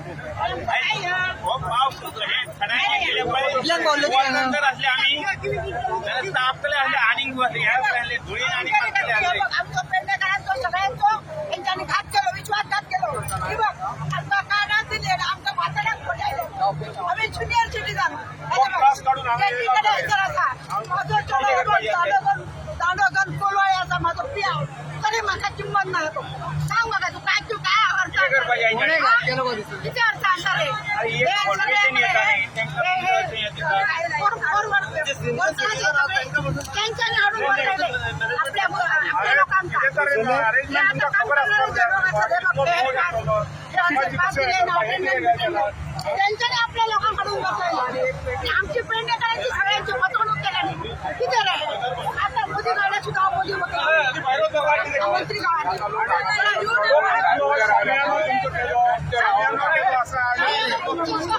हो पावस हे थंडायेन गेले पळय नंतर असले आमी जाल्यार तापतले असले आनीक हे असले धुळीन आनी मारतले असले. आमचो पेडणेकरांचो सगळ्यांचो तेंच्यांनी घात केलो, विश्वासघात केलो. ही बघ, आमकां कार्डां दिली आनी आमकां म्हाताऱ्याक फटयले. आमी ज्युनियर सिटीजन. त्रास काडून हांगा आसा म्हाजो चेडो दांडो घेवन कोलवाळे आसा म्हाजो पियाव, तरी म्हाका किंमत ना. तो सांग म्हाका, तूं काय, तूं काय अर्थ कितें करपाचें हांच्यानी? हा? कितें अर्थ आणता रे? अरे, एक हे फॉर्मेशन येता न्ही, तेंकां अशें हें दिता. त्यांच्यानी हाडून बसयले आपल्या आपल्या लोकांका. कितें तरेन अरेंजमेंट तुमकां खबर आसपाक जाय. त्यांच्यानी आपल्या लोकांकडून बसवले आणि आमची पेंडेकरांची सगळ्यांची फसवणूक केल्याने किती रे? आता मोदी गाड्या सुद्धा मोदी होते मंत्री गावात. तुमचो केलो, आसा. तुमची